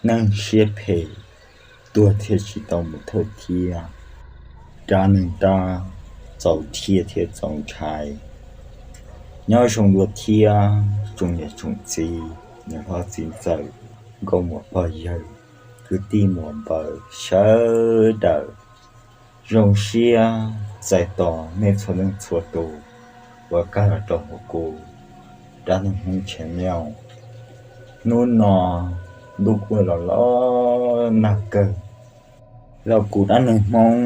Neeg siab phem tuag thiaj tsis tau mus thawj thiab, dab neeg dab txaus dhia thiaj txaus ntshai. Nyob zoo dua thiab tsoom niam tsoom txiv, niam hlob txiv ntxawm, nkauj muam pog yawg, kwv tij muam npawg sawv daws. Zoo siab txais tos nej txhua leej txhua tus uas kag los rau hauv kuv dab neeg Hmoob channel. Hnub no ntuj kuj los los nag kawg, los kuv dab neeg Hmoob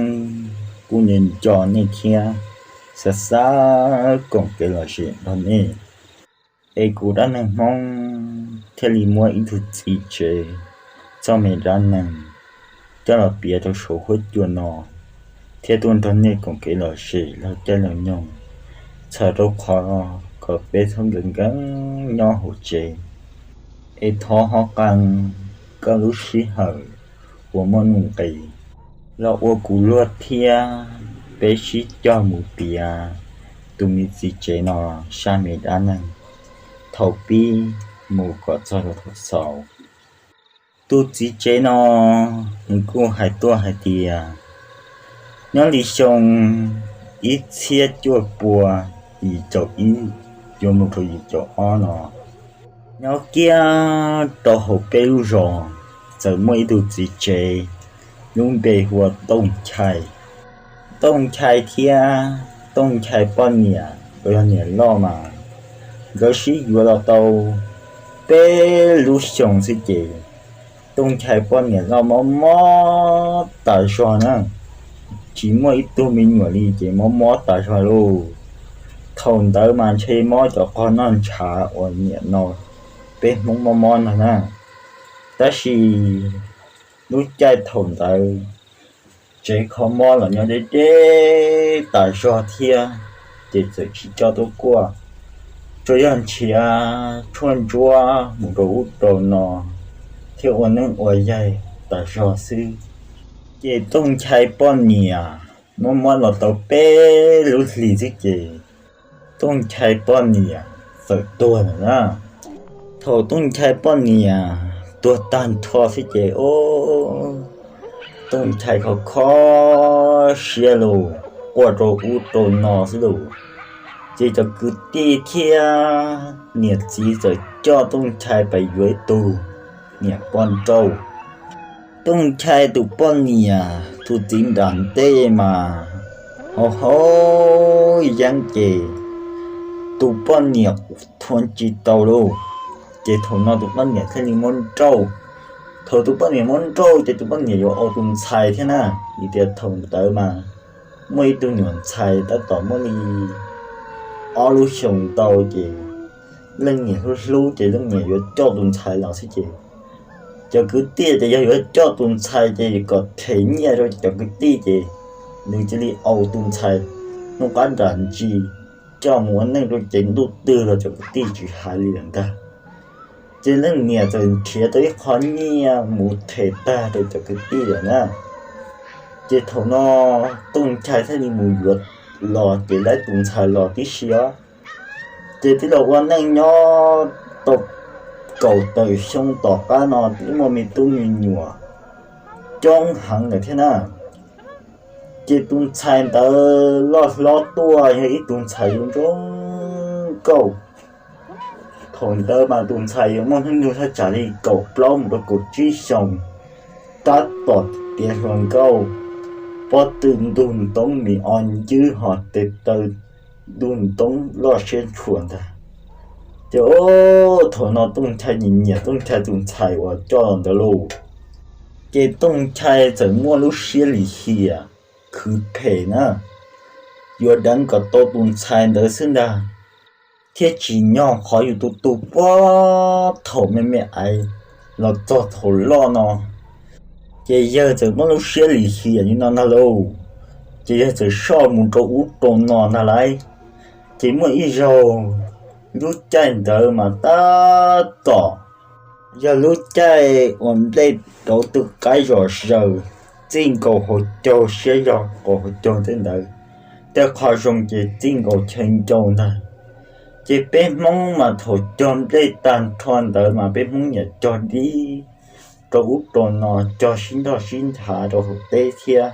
kuj nco nco nej thiab xav xav koom kev lom zem nrog nej, es kuv dab neeg Hmoob thiaj li muab ib tug txiv tsev txoj me dab neeg coj los piav rau saum huab cua no, thiab tuaj nrog nej koom kev lom zem laug caij laug nyoog, txhawm rau qhov kom peb txhob nkees nkees nyob hauv tsev. Es thov ho qee koj lub sij hawm uas muaj nuj nqis los ua kuv luag thiab peb sib cog mus piav tus me txiv tsev no sab me dab neeg thaum pib mus kom txog rau thaum xaus. Tus txiv tsev no nws kuj hais tuaj hais tias nyob li xyoo ib txhiab cuaj pua yim caum ib yuav mus rau yim caum ob no, nyob kiag rau hauv peb lub zos txawm muaj ib tug txiv tsev lub npe hu ua Tooj Nchai. Tooj Nchai thiab Tooj Nchai poj niam uas yog niam loj mas nkawd sib yuav los tau peb lub xyoos xwb ces Tooj Nchai poj niam loj mob mob tas zog na, tsis muaj ib tug me nyuam li ces mob mob tas zog lauj. Thaum ntawd mas ntshe mob cov qhov noj ntshav uas niam no peb Hmoob mob mob ntag na. Tab sis lub caij thaum ntawd tsev kho mob los nyob deb deb tas zog thiab, ces txawm tsis coj tuaj kuaj, tsuas yog nrhiav tshuaj ntsuab mus rau ub rau no thiab ua neeb ua yaig tas zog xwb. Ces Tooj Nchai poj niam mob mob los tau peb lub hlis xwb ces Tooj Nchai poj niam txawm tuag lawm na. Thaum Tooj Nchai poj niam tuag tag nrho xwb ces o, Tooj Nchai kho kho siab los quaj rau ub rau no xwb lauj. Ces cov kwv tij thiab niam txiv txawm coj Tooj Nchai pais yuav ib tug niam poj nrauj. Tooj Nchai tus poj niam tus txiv nram ntej mas haus haus yeeb ces tus poj niam thua tsis tau lauj. Ces thaum no tus poj niam thiaj li muab nrauj. Thaum tus poj niam muab nrauj ces tus poj niam yuav ua tus ntxhais thiab na, vim tias thaum ntawd mas muaj ib tug nyuam ntxhais tab tom muaj li ob lub xyoos ntau ces leej niam hlub hlub ces leej niam yuav coj tus ntxhais los xwb ces cov kwv tij tias yog yuav coj tus ntxhais ces kom them nyiaj rau cov kwv tij ces nws cia li ua tus ntxhais hnub qab nram ntsis coj mus ua neej rau ces ntuj twg los cov kwv tij tsis hais li lawm ntag. Ces leej niam txawm nrhiav tau ib qho nyiaj mus them tag rau cov kwv tij lawm na. Ces thaum no Tooj Nchai thiaj li mus yuav los ces lawv tus ntxhais los tib si os. Ces twb los ua neej nyob tau kaum tawm xyoo tom qab no twb muaj me tub me nyuam coob heev lawm thiab na. Ces tus ntxhais ntawd loj hlob tuaj yog ib tug ntxhais zoo zoo nkauj. Thaum ntawd mas tus ntxhais yuav muaj hnub nyoog thaj tsam li kaum plaub mus rau kaum tsib xyoos, tab tom tiav hluas nkauj, pob tw ntug ntoob mis o ncwb ho tes taw ntug ntoob loj siab ntshua ntag. Ces thaum no Tooj Nchai nyiam nyiam Tooj Nchai tus ntxhais uas coj los ntawd lauj. Ces Tooj Nchai txawm muaj lub siab lim hiam khwv phem na, yuav deev kom tau tus ntxhais ntawd xwb ntag, thiab tsim nyog qhov yus tus tus puag thaum me me aiv los txog thaum loj no. Ces yawg txawm muaj lub siab lim hiam li no ntag lauj. Ces yawg txawm soj mus rau ub rau no ntag lauj. Ces muaj ib zaug lub caij ntawd mas tab tom yog lub caij uas nplej rauv tw qaib zom zaws, txij nkaus hauv caug siab zog qaum hauv caug tej ntawd, tej qho zoo ces txij nkaus chaw ncau ntag. Ces peb Hmoob mas thaum cog nplej tag nrho ntawd mas peb Hmoob nyiam cog dib rau ub rau no, cog sib nrog sib nrhav rau hauv teb thiab,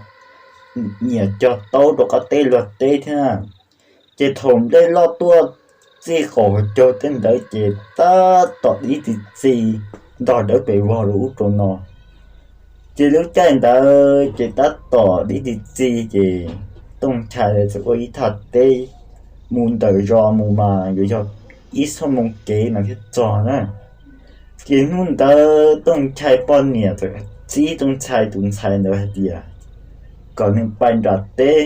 nyiam cog taub rau qab teb luag teb thiab na. Ces thaum nplej loj tuaj txij qaum hav caug tej ntawd ces tab tom dib txi txi, ntog dawb paug vog rau ub rau no. Ces lub caij ntawd ces tab tom dib txi txi ces Tooj Nchai txawm ua ib thaj teb mus ntawm zos mus mas yuav yog ib xuab moos kev mas thiaj txog na. Ces hnub ntawd Tooj Nchai poj niam txawm txib Tooj Nchai tus ntxhais ntawd hais tias kom nws pais nram teb,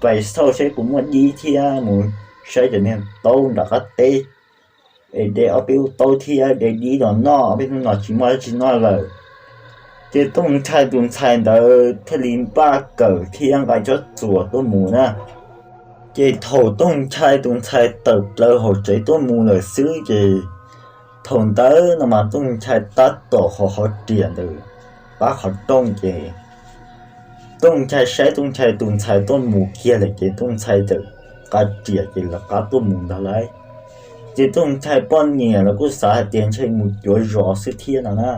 pais xauj saib puas muaj dib thiab mus saib cov niag taub nram qab teb, es de ob peb lub taub thiab de dib los noj, ob peb hnub no tsis muaj dab tsi noj lawm. Ces Tooj Nchai tus ntxhais ntawd thiaj li npaj kawm thiab nqa cov txuas tuaj mus na. Ces thaum Tooj Nchai tus ntxhais tawm plaws hauv tsev tuaj mus lawm xwb ces thaum ntawd no mas Tooj Nchai tab tom hov hov riam ntawm qab qhov rooj ces Tooj Nchai saib Tooj Nchai tus ntxhais tuaj mus kiag lawm ces Tooj Nchai txawm nqa riam ces lawv qab tuaj mus ntag lauj. Ces Tooj Nchai poj niam los kuj xav hais tias ntshe mus cuav zos xwb thiab no na.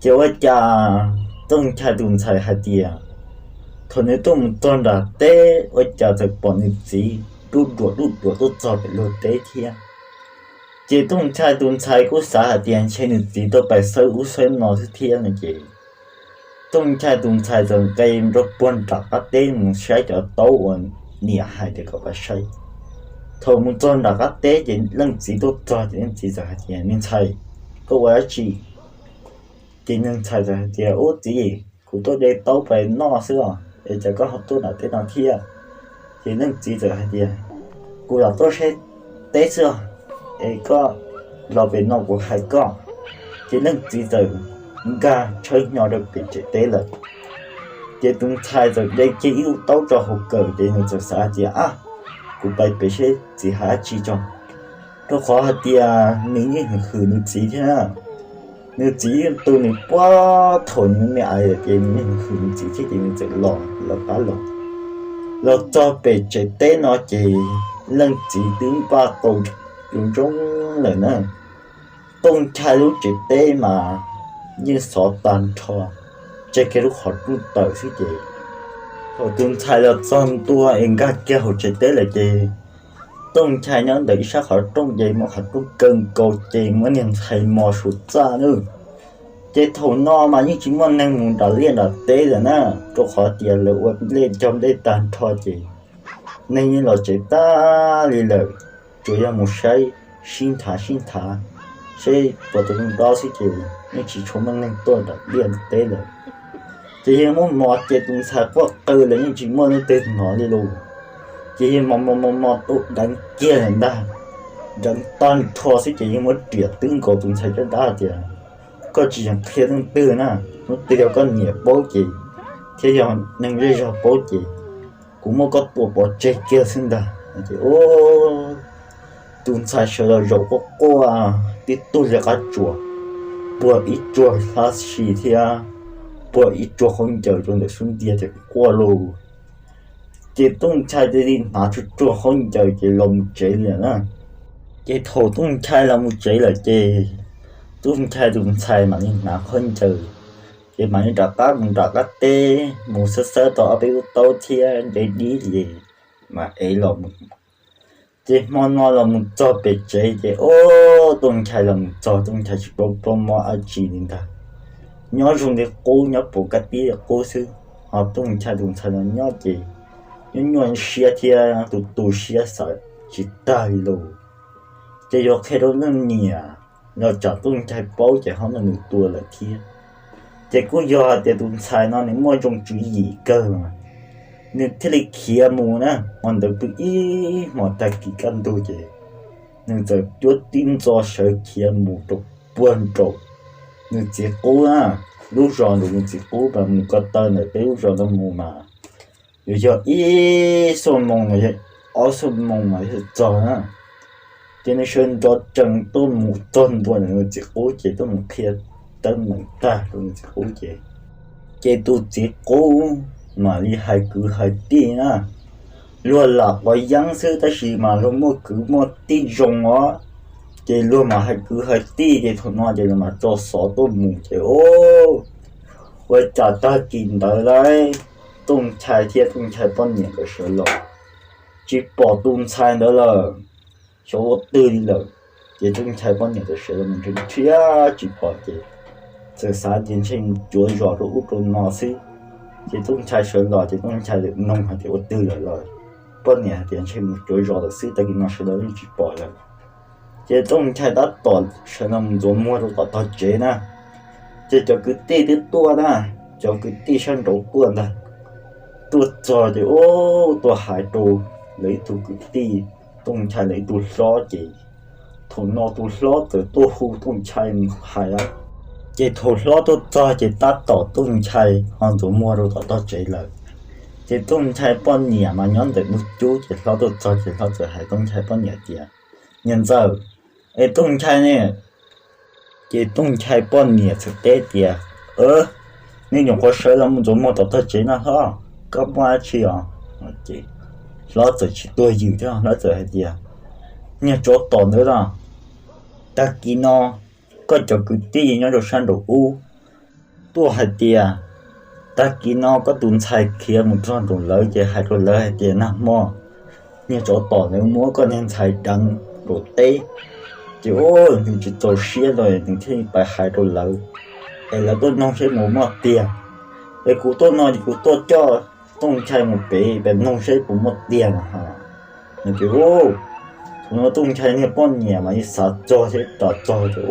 Ces ua cas Tooj Nchai tus ntxhais hais tias thaum nws tuaj mus txog nram teb ua cas txawm pom nws txiv dub duam dub duam tuaj txog pem luag teb thiab. Ces Tooj Nchai tus ntxhais kuj xav hais tias ntshe nws txiv tuaj pais xawb ub xawb no xwb thiab no ces Tooj Nchai tus ntxhais txawm nqes rau puag nram qab teb mus saib cov taub uas niam hais tias kom pais saib. Thaum mus txog nram qab teb ces leej txiv tuaj txog ces leej txiv txawm hais tias, Me ntxhais, koj ua dab tsi? Ces nws ntxhais txawm hais tias, Ub txiv, kuv tuaj de taub pais noj xwb os, es cas koj ho tuaj nram teb no thiab? Ces leej txiv txawm hais tias, Kuv los tuaj saib teb xwb os, es koj los pem no kuv hais koj. Ces leej txiv txawm nkag tshawb hnyo rau pem tsev teb lawm. Ces tus ntxhais txawm de kiag ib lub taub rau hauv kawm ces nws txawm xav hais tias, Ab, kuv pais pem seb txiv hais dab tsi tso. Rau qhov hais tias nws yeej hwm hwm nws txiv thiab na. Nws txiv yeej tu nws puag thaum nws me me lawm ces nws yeej hwm hwm nws txiv thiab ces nws txawm los lawv qab los. Los txog pem tsev teb no ces leej txiv twb npaj tau zoo zoo lawm na. Tooj Nchai lub tsev teb mas yeej xov tag nrho, tseg kiag lub qhov rooj tawm xwb ces thaum tus ntxhais los txog ntua es nkag kiag hauv tsev teb lawm ces Tooj Nchai nyob ntawm ib sab qhov rooj ces muab qhov rooj kaw nkaus ces muab niag ntxhais mos suav txaj nawb. Ces thaum no mas yeej tsis muaj neeg mus nram liaj nram teb lawm na, rau qhov tias lawv ua nplej cog nplej tag nrho ces neeg yeej los tsev tag li lawm, tsuas yog mus saib sib nrhav sib nrhav, saib puas tau zoo dob xwb ces yeej tsis tshua muaj neeg tuaj nram liaj teb lawm. Ces yawg muab mos ces tus ntxhais quaj qw los yeej tsis muaj leej twg hnov li lauj. Ces yawg mos mos mos mos tu deev kiag lawm ntag, deev tag nrho xwb ces yawg muab riam twb nkaus tus ntxhais caj dab tias, Koj tsis yeem qhia leej twg na, hnub twg yog koj niam paub ces thiab yog neeg zej zog paub ces kuv muab koj tua pov tseg kiag xwb ntag. Ces tus ntxhais sawv los zaum quaj quaj tib tug li qab tsuas, puag ib tsuag hlab si thiab puag ib tsuag khaub ncaws rau ntawm xub ntiag ces quaj lauj. Ces Tooj Nchai cia li hnav tsuag tsuag khaub ncaws ces los mus tsev li lawm na. Ces thaum Tooj Nchai los mus tsev lawm ces Tooj Nchai tus ntxhais mam li hnav khaub ncaws, ces mam li rov qab mus nram qab teb mus xawb xawb tau ob peb lub taub thiab de dib ces mam ev los mus. Ces hmo no los mus txog pem tsev ces ob, Tooj Nchai los mus txog Tooj Nchai tsis paub mob dab tsi li ntag. Nyob zoo li qub, nyob puv kab tib li qub xwb, ho Tooj Nchai tus ntxhais no nyob ces nyob nyuaj siab thiab tu tu siab xav tsis tag li lauj. Ces yuav qhia rau leej niam los tsam Tooj Nchai paub ces ho muab nws tua lawm thiab. Ces kuj yog hais tias tus ntxhais no nws muaj zoo tswv yim kawg, nws thiaj li khiav mus na. Hmo ntawd pw ib hmos tag kis kaj ntug ces nws txawm cuab tib ntxo sawv khiav mus rau puag nraum nws txiv qub na. Lub zos nraum nws txiv qub mas mus ko taw ntawm peb lub zos no mus mas yuav yog ib xuab moos los yog ob xuab moos mas thiaj txog na. Ces nws sawv nrov tsees tuaj mus txog ntua ntawm nws txiv qub ces tuaj mus qhia teeb meem tag rau nws txiv qub ces, ces tus txiv qub mam li hais kwv hais tij na. Luag lam quav yeeb xwb tab sis mas luag muaj kwv muaj tij zoo os. Ces luag mas hais kwv hais tij ces thaum no ces luag mas tso xov tuaj mus ces ua cas tag kis ntawd lawm, Tooj Nchai thiab Tooj Nchai poj niam nkawd sawv los tsis pom tus ntxhais ntawd lawm, xyov ua twg li lawm. Ces Tooj Nchai poj niam txawm sawv los nrhiav nrhiav tsis pom ces txawm xav tias ntshe mus cuav zos rau ub rau no xwb. Ces Tooj Nchai sawv los ces Tooj Nchai noog hais tias ua twg lawm los poj niam hais tias ntshe mus cuav zos lawm xwb, tag kis no sawv los yeej tsis pom lawm. Ces Tooj Nchai tab tom sawv los mus ntxuav muag rau tom tog tsev na, ces cov kwv tij twb tuaj na, cov kwv tij sab nraud tuaj ntag. Tuaj txog ces tuaj hais rau lawv ib tug kwv tij, Tooj Nchai lawv ib tug hlob ces thaum no tus hlob txawm tuaj hu Tooj Nchai mus hais. Ces thaum hlob tuaj txog ces tab tom Tooj Nchai ho ntxuav muag rau tom tog tsev lawm. Ces Tooj Nchai poj niam mas nyob ntawm ntug cub ces hlob tuaj txog ces hlob txawm hais Tooj Nchai poj niam tias, Niam ntxawm, es Tooj Nchai ne? Ces Tooj Nchai poj niam txawm teb tias, Nej nyuam qhuav sawv los mus ntxuav muag tom tog tsev no hlob, koj muaj dab tsi os? Hlob txawm tsis tuag yws thiab, hlob txawm hais tias, Niag tsov tom ntawd no, tag kis no koj cov kwv tij nyob rau sab nraud ub tuaj hais tias tag kis no koj tus ntxhais khiav mus txog nraum lawv ces hais rau lawv hais tias nag hmo niag tsov tom ntawd muab koj niag ntxhais deev nraum teb, ces ua nws tsis txaus siab los nws thiaj li pais hais rau lawv, es lawv tuaj noog seb puas muaj tiag. Es kuv tuaj no ces kuv tuaj coj Tooj Nchai mus pem pem noog seb puas muaj tiag no. Ces thaum no Tooj Nchai niag poj niam mas yeej xav txog thiab ras txog tias,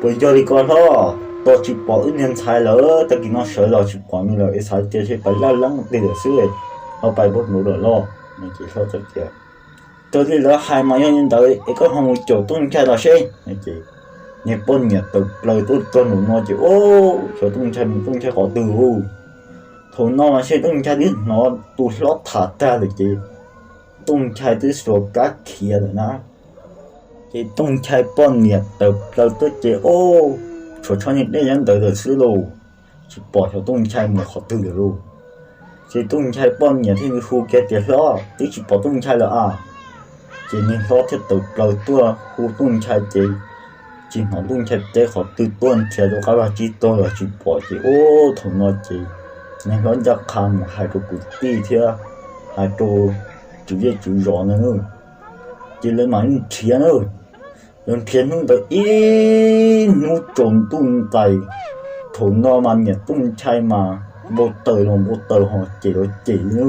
Puas yog li ko hlob? Tos tsis pom wb niag ntxhais lawm, tag kis no sawv los tsis pom nws lawm es xav tias ntshe pais laj leeb twg lawm xwb, ho pais npaum nkaus lawm los? Ces hlob txawm tias, Raws li lawv hais mas yog li ntawd es koj ho mus caum Tooj Nchai los seb. Ces niag poj niam tawm plaws tuaj txog nraum no ces, Ub, xyov Tooj Nchai mus Tooj Nchai qhov twg lauj? Thaum no mas ntshe Tooj Nchai twb hnov tus hlob tham tag lawm ces Tooj Nchai twb xuas kab khiav lawm na. Ces Tooj Nchai poj niam tawm plaws tuaj ces, Ub, tshuav tsho niag dej nyob ntawd lawm xwb lauj, tsis pom xyov Tooj Nchai mus qhov twg lawm lauj. Ces Tooj Nchai poj niam thiaj li hu kiag tias, Hlob, twb tsis pom Tooj Nchai lawm a. Ces niag hlob thiaj tawm plaws tuaj hu Tooj Nchai ces tsis hnov Tooj Nchai teb qhov twg tuaj, nrhiav rau qab vaj tsib taug los tsis pom ces, ub, thaum no ces niag hlob ncaj qha mus hais rau kwv tij thiab hais rau tswv zej tswv zos na, ces lawv mam li nrhiav na. Lawv nrhiav hnub ntawd ib hnub tsaus ntuj ntais, thaum no mas niam Tooj Nchai mas npau taws los npau taws ho cem los cem li na.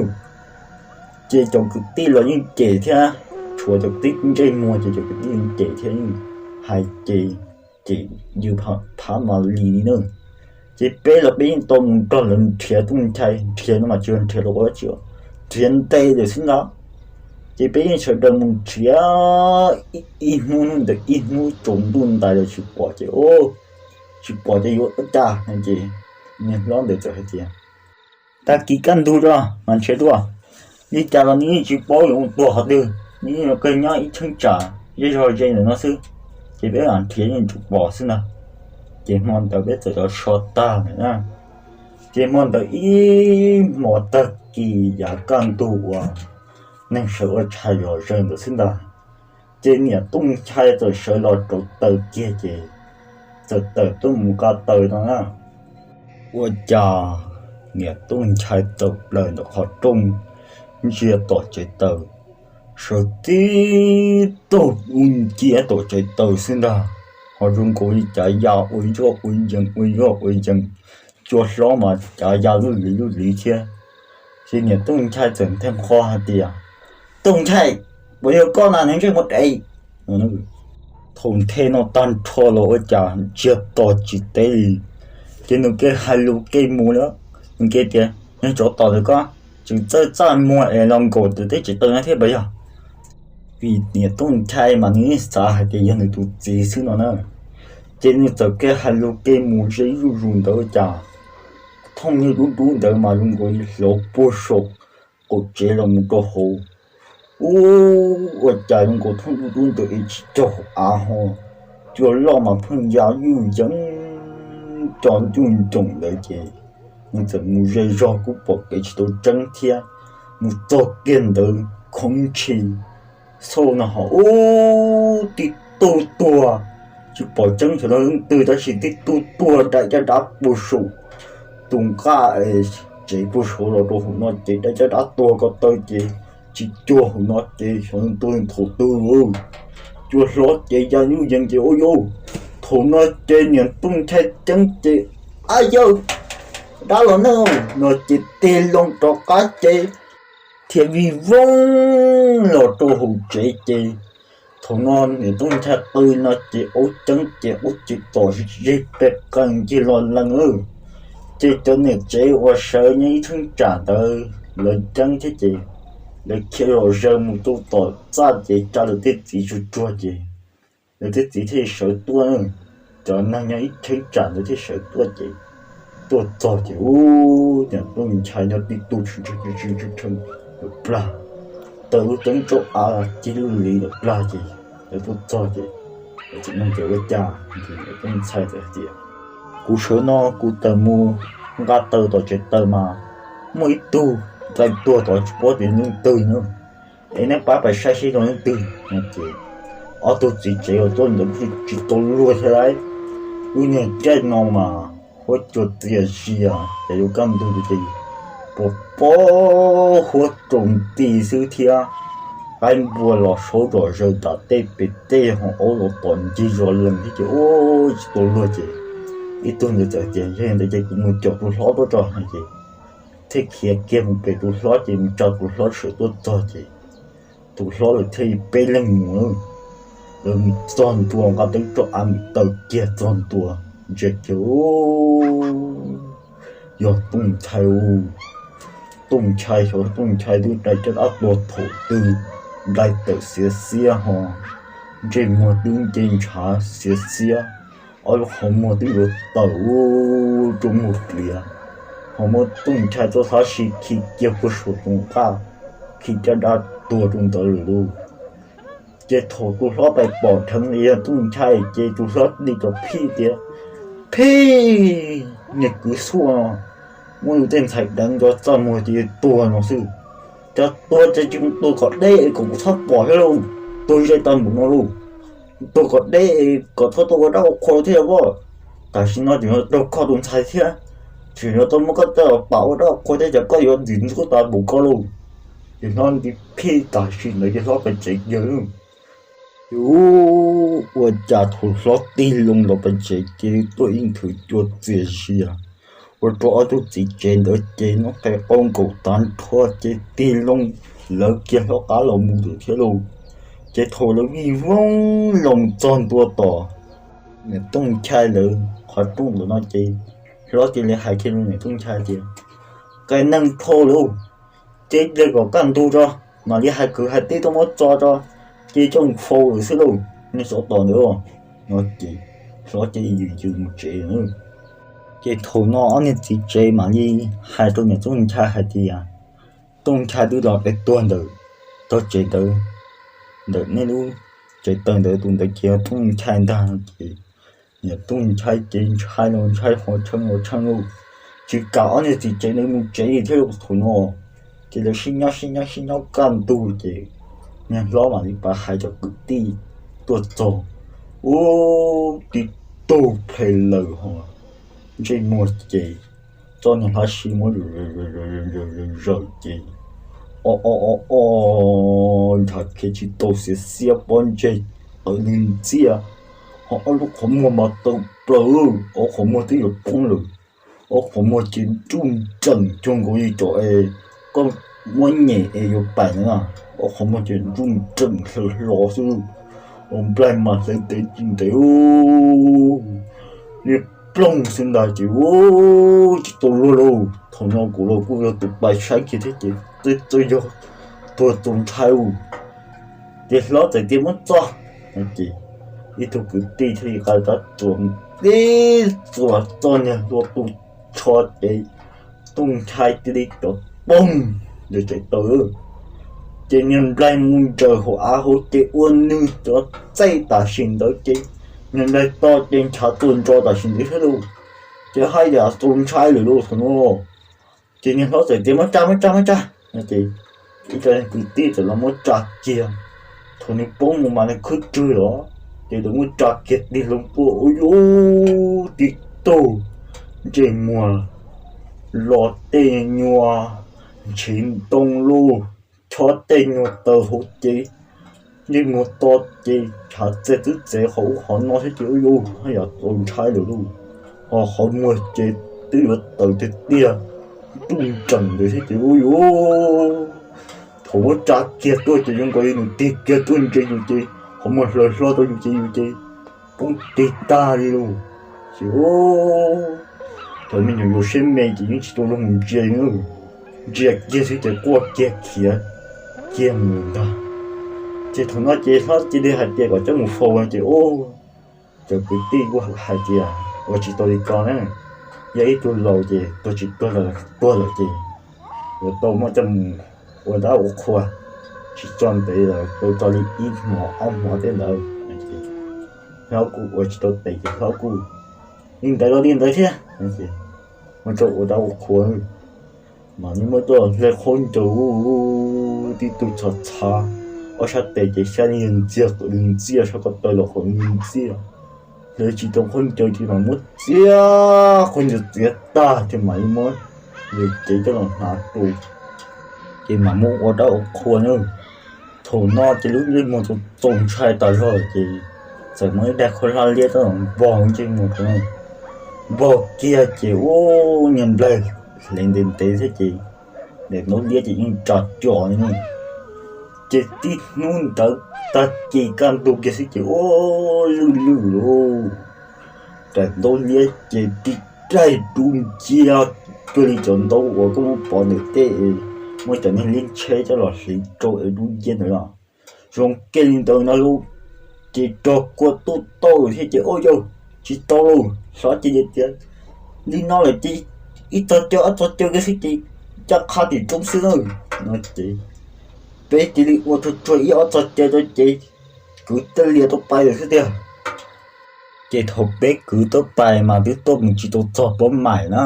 Ces cov kwv tij los yeej cem thiab, tshuav cov kwv tij ntsej muag ces cov kwv tij yeej cem thiab yeej hais ces cem yws phab mas li li na. Ces peb los peb yeej tau mus nrog lawv nrhiav Tooj Nchai, nrhiav no mas tsis yog nrhiav rau qhov dab tsi, nrhiav nte lawm xwb ntag. Ces peb yeej sawv daws mus nrhiav ib hnub, hnub ntawd ib hnub tsaus ntuj ntais los tsis pom ces, tsis pom ces yuav ua cas no ces niag hlob ntawd txawm hais tias, Tag kis kaj ntug tso mas nrhiav dua, li cas los nws yeej tsis paub yuav mus tua qhov twg, nws yeej yuav kawg nyob ib cheeb tsam zej zog ze ntawm no xwb, ces peb mam nrhiav yeej tsis pom xwb ntag. Ces hmo ntawd peb txawm los so tag lawm na. Ces hmo ntawd ib hmos tag kis yav kaj ntug uas neeg sawv ua tshais zom zaws ntawd xwb ntag, ces niam Tooj Nchai txawm sawv los rauv taws kiag ces txawm tawm tuaj mus nqa taws no na. Ua cas niam Tooj Nchai tawm plaws ntawm qhov rooj ntsia tom tsev taws, sawv tib tug dub nciab tom tsev taws xwb ntag, ho zoo nkaus li cav ya ua yoj ua yees ua yoj ua yees, cua hlob mas cav ya lub lis lub lis thiab. Ces niam Tooj Nchai txawm nthe nqho hais tias, Tooj Nchai, puas yog koj na, neeg ntsej muag dev? Thaum nthe no tag nrho los ua cas ntsiag to tsis teb li. Ces nws kev hais lus kev mus lawm, nws kev tias, Neeg tsov tom ntawd koj tseem txawj txaj muag es los nkaum ntawm teb tsev taws no thiab puas yog? Vim niam Tooj Nchai mas nws yeej xav hais tias yog nws tus txiv xwb no na. Ces nws txawm kev hais lus kev mus ze zuj zus ntawd ua cas thooj niag dub dub ntawd mas zoo nkaus li hlauv puag saum qaum tsev los mus rau hauv. Ub, ua cas zoo nkaus thooj dub dub ntawd es tsis raug av ho, cua loj mas pheej ya yuj yeeb co ncuj ncoom ntawd ces nws txawm mus ze zog kuj pom kev tsis tau tseeb thiab. Mus txog kiag ntawd khoov ntshis, Xauj no ho ub, tib tug tuag, tsis pom tseeb xyov yog leej twg tab sis tib tug tuag dai caj dab puag saum tus nqaj tsev puag saud los rau hauv no ces dai caj dab tuag ko taw ces tsis cuag hauv no ces xyov leej twg thaum twg cua hlob ces ya nyuj yees ces ua yuj. Thaum no ces niam Tooj Nchai ceeb ces, ab yawg, dab los ne no ces tig loo rov qab ces thiaj vij voog los rau hauv tsev ces thaum no niam Tooj Nchai qw no ces aub ceeb ces aub ceeb tom ze pes qees ncig los lees. Ces cov niam tsev uas sawv nyob ib cheeb tsam ntawd lawv ceeb thiab ces lawv khiav zom zaws mus rau tom txaj ces tsa lawv tej txiv tsuag tsuag ces lawv tej txiv thiaj sawv tuaj. Cov neeg nyob ib cheeb tsam ntawd thiaj sawv tuaj ces tuaj txog ces ub, niam Tooj Nchai nyob tib tug tshee plag, taws lub teeb tsaum av cig lub liv plag ces lawv tuaj txog ces lawv tseem nug tias ua cas, ces niam Tooj Nchai txawm hais tias kuv sawv no kuv tawm mus nqa taws tom tsev taws mas muaj ib tug dai tuag tod tsis paub tias leej twg na, es nej pab pais saib seb yog leej twg no ces ob tug txiv tsev uas tuaj ntawd tsis tau luag thiab lauj, lub niag caij no mas huab cua txias zias ces yuav kaj ntug ces pos pob huab rau nti xwb thiab qaib npua los saub zom zaws nram tej pem tej ho aub los tom ncig zos lees thiab ces ub tsis tau luag ces ib tug ntawd txawm tias yog li ntawd ces kuv mus caum tus hlob tuaj tso no ces thiaj khiav kiag mus pem tus hlob ces mus tsa tus hlob sawv tuaj txog ces tus hlob lawv thiaj li peb leeg mus lawm. Lawv mus txog ntua nqa teeb tsaum av mus taws kiag txog ntua, ntsia kiag, yog Tooj Nchai. Tooj Nchai, xyov Tooj Nchai twb dai caj dab tuag thaum twg, dai tawm xiav xiab ho ntsej muag twb nce ntshav xiav xiab, ob lub qhov muag twb yuav tawm ub rau muag pliav, ho muab Tooj Nchai txoj hlab si khi kiag puag saum tus nqaj, khi caj dab tuag rau ntawd lawm lauj. Ces thaum tus hlob pais pom dheev yog Tooj Nchai ces tus hlob li cov phij tias, phij, niag kwv xuaj no muab yus tej ntxhais deev nco txaj muag ces tuag no xwb. Cov tuag ces tsis mus tuag kom deb kom kuv txhob pom thiab lauj, tuag ze tag npaum no lauj. Tuag kom deb kom txhob tau ua dab ua qhua thiab os. Tam sim no tseem yuav raug kho tus ntxhais thiab, tseem yuav tau muab koj coj los pam ua dab ua qhua thiab ces koj yuav ntxim ntxub tag npaum ko lauj. Ces hlob nti phij tam sim ntawd ces hlob pais tsev kiag lauj. Ces ua cas thaum hlob tig loo los pais tsev ces tuaj ib nthwv cua txias zias ua rau ob tug txiv tsev ntawd ces noj qe qaub nkaus tag nrho ces tig loo lawv kiag hlob qab los mus lawm thiab lauj. Ces thaum lawv vij voog los mus txog ntua tom niam Tooj Nchai lawv qhov rooj ntawm no ces hlob cia li hais kiag rau niam Tooj Nchai tias, qee neeg dhau lawm, ces cia kom kaj ntug tso, mam li hais kwv hais tij tuaj muab tso tso, ces coj mus faus lawm xwb lauj, nej sov tos ntawd. No ces hlob cia li yws yws mus tsev. Ces thaum no ob niag txiv tsev mam li hais rau niam Tooj Nchai hais tias, Tooj Nchai twb los pem tuag ntawm tog tsev ntawd, ntawm nej lub tsev taw ntawd, tus ntawd ces yog Tooj Nchai ntag. Ces niam Tooj Nchai ces ntshai los ntshai, qhov tshee los tshee lauj, tsis kam ob niag txiv tsev ntawd mus tsev li thiab lauj. Thaum no ces lawv sib nyob sib nyob sib nyob kaj ntug ces niag hlob mam li pab hais cov kwv tij tuaj txog, ub, tib tug phem lawm ho ntsej muag ces txoj niag hlab si muab zawm zawm ces o o o o ntshav khiav tsis tau, xiav xiab pob ntseg qawv li ntxiaj, ho ob lub qhov muag mas tawm plaws, ob qhov muag twb yuav poob lawm. Ob qhov muag ces nruj nreem cuag nkaus li cov es koj muab nyem es yuav pais na, ob qhov muag ces nruj nreem hlaws hlo xwb, ua nplaig mas hlawv ntev ntev li plooj xwb ntag ces ub tsis tau luag lauj. Thaum no kuv los kuj yog tus pais saib kiag thiab ces txawm yog tuag txaus ntshai lauj. Ces hlob txawm tias muab txo, ces ib tug kwv tij thiaj li qa rab txuas tib txuas txoj niag hlua tu tsho ces Tooj Nchai cia li cov poog ntawm tsev taw. Ces niag nplaig mus nraws hauv av hauv ces ua nws cov txaij tam sim ntawd ces niag nplaig to ces ntshav tuaj ntso tam sim ntawd thiab lauj. Ces haj yam txaus ntshai lawm lauj thaum no. Ces niag hlob txawm tias muab tsa muab tsa muab tsa, ces ib co kwv tij txawm los muab tsa kiag. Thaum nws poob mus mas nws khwb rwg los, ces tau muab tsa kiag tig loo tuaj ua yuv tib tug ntsej muag los tej nyuag ntshiv ntoo lug, chob tej nyuag taws hauv ces ntsej muag to ces hav txeg twb txev qhov ub qhov no thiab ces ua yuv haj yam txaus ntshai lawm lauj. Ho qhov muag ces twb yuav tawm tiag tiag, ntuj nreem ntawd thiab ces ua yuv. Thaum muab tsa kiag tuaj ces zoo nkaus li nws tig kiag tuaj ntsia yus ces qhov muag hlaws hlo rau yus ces yus ces poob tig tag li lauj. Ces cov me nyuam yaus siab me ces yeej tsis tau luag mus ntsia li, ntsia kiag xwb ces quaj kiag khiav kiag mus ntag. Ces thaum no ces hlob cia li hais tias kom coj mus faus ces ua, cov kwv tij kuj hais tias ua tsis tau li ko na, yog ib tug laus ces tuag tsis tuag los tuag lawm ces yuav tau muab coj mus ua dab ua qhua, tsis tso ntev los tau tso li ib hmos ob hmos tej ntawd. Hlob kuj ua tsis tau tes ces hlob kuj li ntawd los li ntawd thiab, muab coj ua dab ua qhua. Mas nws muab coj hle khaub ncaws, tib tug txhav txhav, ob sab tes ces xyab li ntxiag, qwm li ntxiag, sab ko taw los qwm li ntxiag, hle tsis tau khaub ncaws ces mas muab txiav khaub ncaws txiav tag ces mam li muab nws cev coj los hnav rau, ces mam muab ua dab ua qhua na. Thaum no ces lub ntsej muag txaus ntshai tas zog ces txawm muab ib daig khaub hlab liab coj los npog ntsej muag rau, npog kiag ces ua niag nplaig hle ntev ntev thiab ces daim ntaub liab ces yeej tsa co li na. Ces tib hnub ntawd tag kis kaj ntug kiag xwb ces ua lwj lwj lauj, daim ntaub liab ces tib daig dub nciab cuag li cov ntaub uas koj muab pov ntawm tej, muab cov niag liab tsheb coj los hliv rau es dub nciab ntawd los, zoo kiag li ntawd no lauj. Ces rog kua tuj tauj thiab ces ua yau, tsis tau lauj, hlob cia li tias li no lawm ces ib txog caw ob txog caw kiag xwb ces caj qha tim roob xwb na. No ces peb cia li ua tsuag tsuag ib ob txog caw rau ces kwv tij lias tau pais lawm xwb tiag. Ces thaum peb kwv tau pais mas twb tuaj mus tsis tau txog pob mais na.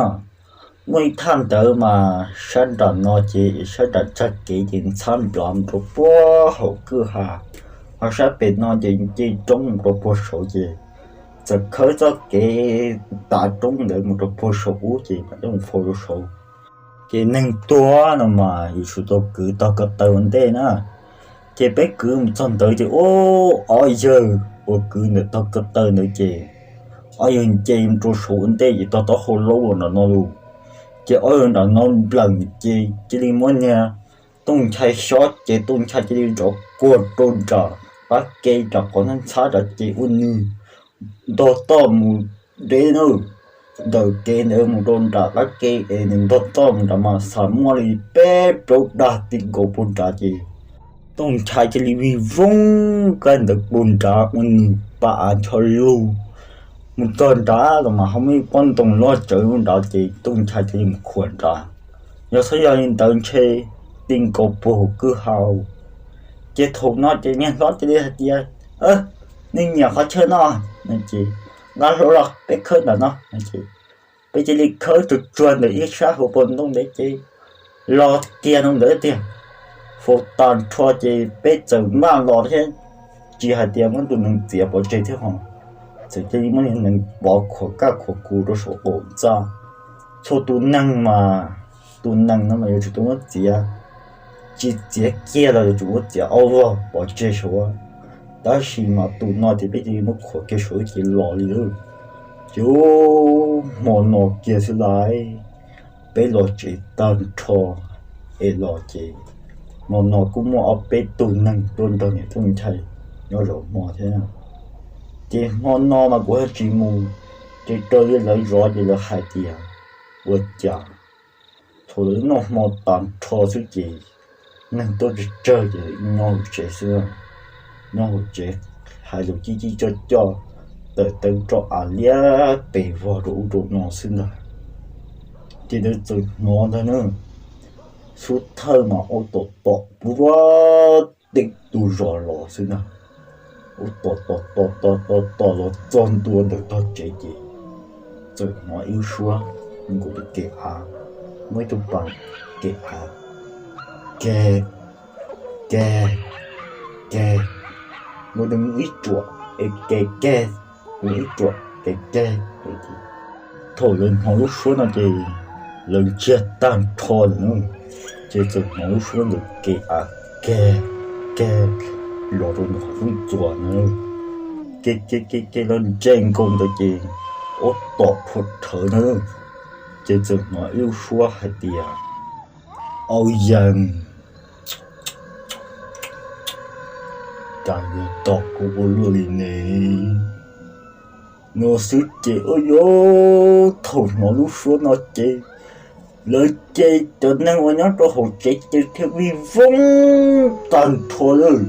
Muaj ib thaj ntawd mas sab nram no ces sab nram tsag kev ces ntxhab nplov mus rau puag hauv kwj ha, ho sab pem no ces nce roob mus rau puag saud ces txawm khawb txoj kev tav roob ntawd mus rau puag saum ub ces mam coj mus faus rau saud. Ces neeg tuag no mas yuav tsum tau kwv tog ko taw ua ntej na. Ces peb kwv mus txog ntawd ces ua ob yawg uas kwv ntawm tog ko taw ntawd ces ob yawg nce mus rau saud ua ntej ces tog taub hau laub los nram no lus. Ces ob yawg nram no npleem ces cia li muab niag Tooj Nchai xyob ces Tooj Nchai cia li nrov kuag rau nram qab ke nram qhov ntxhab nrad ces ua nws ntog toj mus deb na, ntawm kev ntawd mus rau nram qab ke es nws ntog toj mus nrad mas xav muaj li peb plaub dag ti nkaus puag nrad ces Tooj Nchai cia li vij voog kab ntawd puag nrad ua nws pa av ncho lug. Mus txog nrad los mas ho muaj ib pob ntoo loj tsawv lub nrad ces Tooj Nchai cia li mus khuam nrad. Yog txhob yog li ntawd ntshe ti nkaus puag hauv kwj ha. Ces thaum no ces niag hlob cia li hais tias, nej nyiam qhov chaw no no ces nqa hlo los peb khawb ntawm no no ces peb cia li khawb tsuag tsuag ntawm ib sab hauv paus ntoo ntawd ces los tiag no ntawd tiag. Faus tas nrho ces peb txawm maj los thiab, tsis hais tias muab tus nees txiav pov tseg thiab ho, txawm cia li muab niag nees pov khuam kaj khuam kus rau saum qaum ntxa. Txhua tus neeg mas, tus nees no mas yuav tsum tau muab txiav, tsis txiav kiag los yuav tsum muab txiav ob vog pov tseg saud. Tab sis mas tus no ces peb cia li muab khuam kiag saud ces los li lawm. Ces hmo no kiag xwb lais, peb los tsev tag nrho es los ces hmo no kuj muaj ob peb tug neeg tuaj nrog niam Tooj Nchai nyob zaum hmo thiab. Ces hmo no mas kuv ho tsis mus, ces raws li lawv zov ces lawv hais tias ua cas thaum lawv noj hmo tas nrho xwb ces neeg tuaj tsawg tsawg ces nyob hauv tsev xwb. Nyob hauv tsev hais lus cib cib coj coj, tawm teev rau av liab pes vog rau ub rau no xwb ntag. Ces lawv txawm hnov ntag na, xub thawj mas ua tom tom puag tej tus zos los xwb ntag. Ua tom tom tom tom tom tom los txog ntua ntawm tog tsev ces txawm hnov ib lub suab nkaus li kev av, muaj ib tug pas kev av, ke, ke, ke. Muaj ib ruam es ke ke, muaj ib ruam ke ke. Thaum lawv hnov lub suab no ces lawv ntsiag tag nrho lawm na. Ces txawm hnov lub suab ntawd ke a ke ke los rau ntawm qhov rooj txuas na. Ke ke ke ke los ntsej nkaus ntawd ces ob tom rhuav rhawv na. Ces txawm hnov ib lub suab hais tias, Au yees, cas yuav tom kuv ua luaj li ne? No xwb ces ua yuav thaum hnov lub suab no ces lawv ces cov neeg uas nyob rau hauv tsev ces dhia vij voog tag nrho lawm.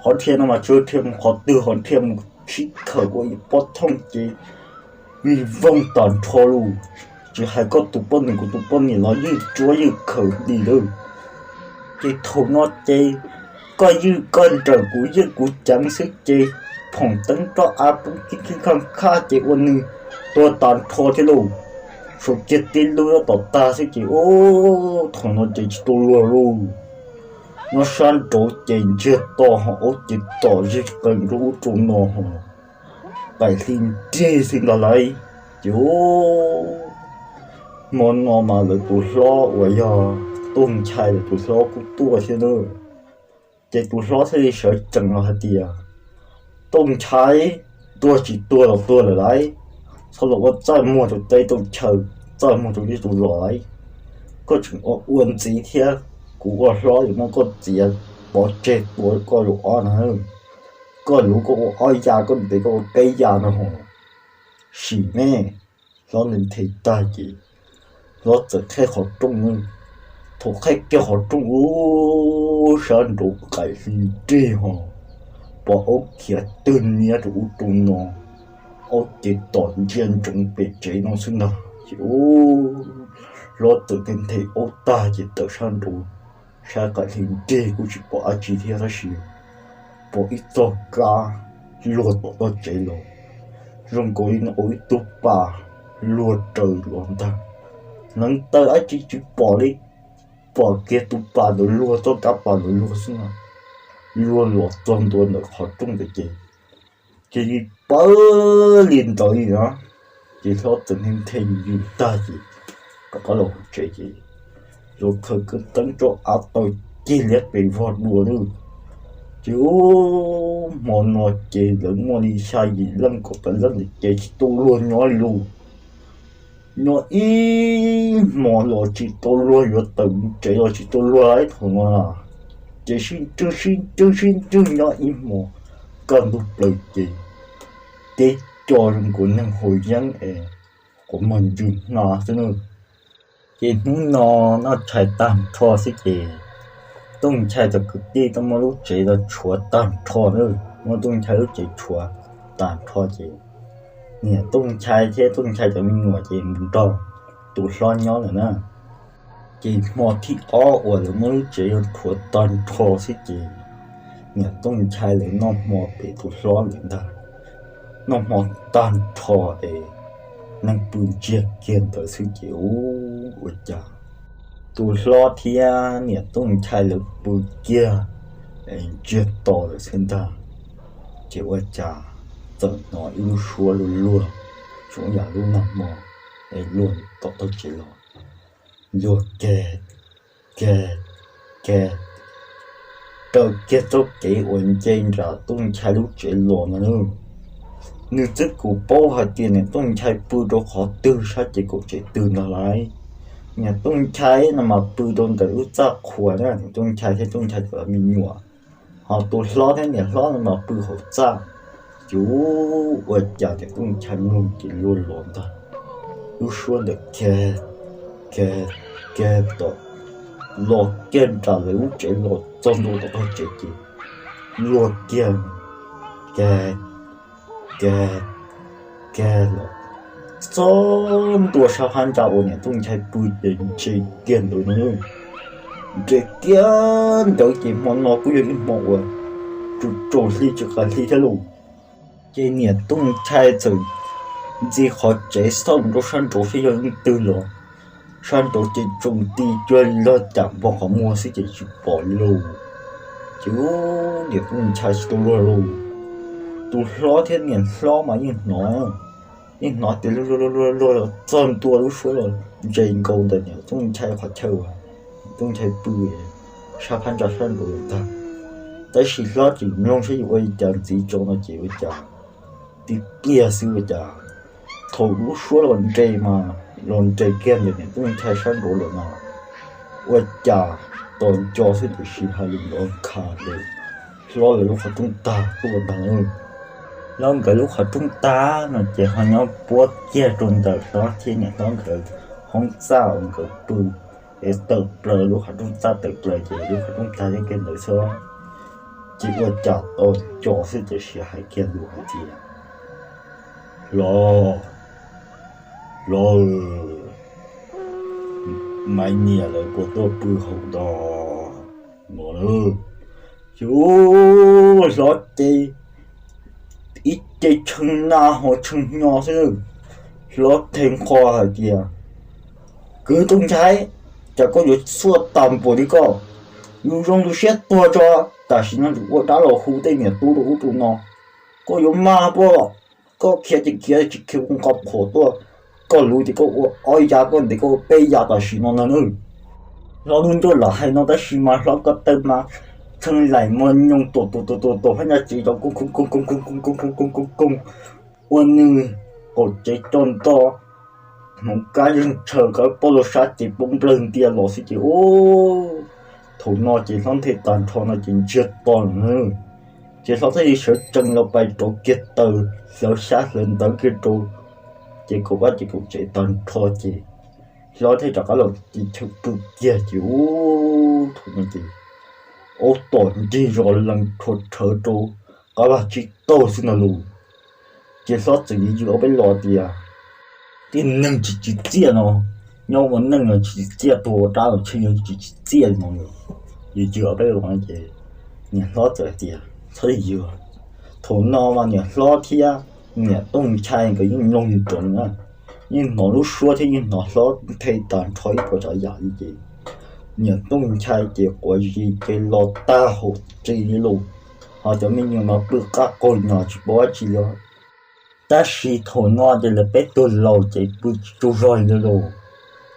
Qhov dhia no mas tsis dhia mus qhov twg, ho dhia mus sib khawm ua ib pob thooj ces vij voog tag nrho lawm. Tsis hais koj tus poj niam kuv tus poj niam los ywj tsuab ywj khawm li lawm. Ces thaum no ces koj ywj koj nrawm kuv ywj kuv ceev xwb ces phoom teeb roj av poob khib khib khaj khaj ces ua nws tuag tag nrho thiab lauj. Tshuav kiag tib lub nyob tom tag xwb ces ub, thaum no ces tsis tau luag lauj. Nyob sab nraud ces ntsiag to ho ub ces tom zeg qees rau ub rau no ho qaim hli nrig xwb ntag lauj. Ces ub, hmo no mas lawv tus hlob uas yog Tooj Nchai lawv tus hlob kuj tuaj thiab na. Ces tus hlob thiaj li sawv tsees los hais tias, Tooj Nchai, tuag tsis tuag los tuag lawm lauj, txhob los ua txaj muag rau teb rau chaw, txaj muag rau liaj rau los lauj. Koj tseem ua ua ntxiv thiab, kuv ua hlob yuav muab koj txiav pov tseg tua koj lub ob no. Koj lub koj ua ob ya, koj ntev koj ua peb ya no ho. Sim ne. Hlob nthe tag ces hlob txawm qhib qhov rooj. Thaum qhib kiag qhov rooj ub, sab nraud qaim hli nrig ho pom aub khiav twg niab rau ub rau no, aub ces tom ntsia ntsoov pem tsev no xwb ntag. Ces ub, hlob txawm nthe nthe aub tag ces tawm sab nraud, sab qaim hli nrig kuj tsis pom dab tsi thiab tab sis pom ib txoj kab luag tom tog tsev los, zoo nkaus li ua ib tug pas luag raws los ntag. Hneev taw dab tsi tsis pom li, pom kiag tus pas ntawd luag, txoj kab pas ntawd luag xwb na, luag los txog ntua ntawm qhov rooj ntawd ces cia li pawg li ntawd li na. Ces hlob txawm nthe nthe yws tag ces rov qab los hauv tsev ces los khaws kwv teeb roj av taw cig liab pes vog dua lawm. Ces ub, hmo no ces lawv muaj li xya yim leej kaum tawm leej ntawd ces tsis tau luag nyob li lauj. Nyob ib hmo los tsis tau luag, yuav tawm mus tsev los tsis tau luag ib thaum no. Ces sib ntswj sib ntswj sib ntswj nyob ib hmo, kaj ntug plaws ces teb co zoo nkaus neeg haus yeeb es quav mag ntsws hna xwb na. Ces hnub no noj tshais tag nrho xwb ces Tooj Nchai cov kwv tij tuaj muab lub tsev los tshuav tag nrho na. Muab Tooj Nchai lub tsev tshuav tag nrho ces niam Tooj Nchai thiab Tooj Nchai cov me nyuam ces mus nrog tus hlob nyob lawm na. Ces hmo thib ob uas lawv muab lub tsev los tshuav tag nrho xwb ces niam Tooj Nchai lawv noj hmo pem tus hlob lawm ntag. Noj hmo tag nrho es neeg pw ntsiag kiag ntawd xwb ces ub, ua cas tus hlob thiab niam Tooj Nchai lawv pw kiag es ntsiag to lawm xwb ntag. Ces ua cas txawm hnov ib lub suab luag luag, tsuas yam lub nag hmo es luag tom tog tsev los, luag kag kag kag raws kiag txoj kev uas nce nram Tooj Nchai lub tsev los no. Nws twb kum paub hais tias niam Tooj Nchai pw rau qhov twg sab ces kaum tsev twg ntag lauj. Niam Tooj Nchai no mas pw rau ntawm lub txaj qhua na, niam Tooj Nchai thiab Tooj Nchai cov me nyuam, ho tus hlob thiab niam hlob no mas pw hauv txaj. Ces ua cas niam Tooj Nchai mloog ces luag los ntag, lub suab ntawd kag kag kag tom, los kiag nram lawv lub tsev los txog ntua tom tog tsev ces luag kiag kag kag kag los txog ntua sab phab ntsa uas niam Tooj Nchai pw ces ntse kiag ntawd no. Ntse kiag ntawd ces hmo no kuj yog ib hmo uas tsaus hli tsis qas hli thiab lauj. Ces niam Tooj Nchai txawm ntxi qhov tsev xauj rau sab nraud saib yog leej twg los, sab nraud ces tsaus nti cuag li log cam npog qhov muag xwb ces tsis pom li lauj. Ces niam Tooj Nchai tsis tau luag lauj. tus hlob thiab niam hlob mas yeej hnov, yeej hnov tias luag luag luag luag txog ntua lub suab los nres nkaus ntawm niam Tooj Nchai qhov chaw uas Tooj Nchai pw sab phab ntsa sab nraud ntag. Tab sis hlob tseem mloog saib yuav ua li cas ntxiv tso no ces ua cas tib pliag xwb ua cas thaum lub suab los nres mas los nres kiag ntawm niam Tooj Nchai sab nraud lawm no, ua cas tos nco xwb tiam sis hais lus nrov nkhav ntawm hlob lawv lub qhov rooj tag tuaj ntag. Hlob nkawd lub qhov rooj tag no ces ho nyob puab kiag rau ntawm hlob thiab niam hlob nkawd hoob txaj uas nkawd pw es tawm plaws lub qhov rooj txaj tawm plaws ces lub qhov rooj tag kiag ntawd xwb. Ces ua cas tos nco xwb tiam sis hais kiag lus hais tias, Hlob, hlob, Maiv niam lawv puas tuaj pw hauv no no? Ces hlob ces ib ce tshee na ho tshee nyo xwb. Hlob the nqho hais tias, Kwv Tooj Nchai, cas koj yuav xuaj tas npaum li koj? Yus zoo yus siab tuag tso, tam sim no yus ua dab los hu tej niam tub rau ub rau no, koj yuav mag puas? Koj khiav ces khiav, tsis khiav kuv nqa qhuam tuaj. Koj luv ces koj ua ob yav, koj ntev koj ua peb yav tam sim no ntag nawb. Hlob lub ntuj lam hais no tab sis mas hlob ko taw mas tshee laim mos nyoos tuam tuam tuam tuam tuam phab ntsa tsev cov kooj kooj kooj kooj kooj kooj kooj kooj kooj kooj kooj, ua nws qaum tsev co nto, hmoov kab yeej tshaws, kab poj lub sab ces poob nplawg ntia los xwb ces ub, thaum no ces hlob nthe tag nrho no ces ntsiag to lawm. Ces hlob thiaj li sawv tsees los pais rauv kiag taws hlawv xyab hlawv ntawv kiag rau ces kaum vaj ces kaum tsev tag nrho ces hlob thiaj rov qab los tis chaw pw kiag ces ub, thaum no ces aub tom nrig zos lees rhuav rhawv rau qab vaj tsib taug xwb ntag lauj. Ces hlob txawm yws yws ob peb lo tias, Tej neeg tsis tsim txiaj no, nyob ua neej no tsis tsim txiaj, tuag ua dab los tseem yog tsis tsim txiaj no, yws yws ob peb lo ces niam hlob txawm hais tias, Txhob yws, thaum no mas niam hlob thiab niam Tooj Nchai nkawd yeej mloog nroos na, yeej hnov lub suab thiab yeej hnov hlob nthe tag nrho ib puas tsav yam li ces niam Tooj Nchai ces quav zis ces los tag hauv tsev li lauj. Ho cov me nyuam no pw qab qaug nyos tsis paub dab tsi li. Tab sis thaum no ces lawv peb tug laus ces pw tsis tsaug zog li lauj.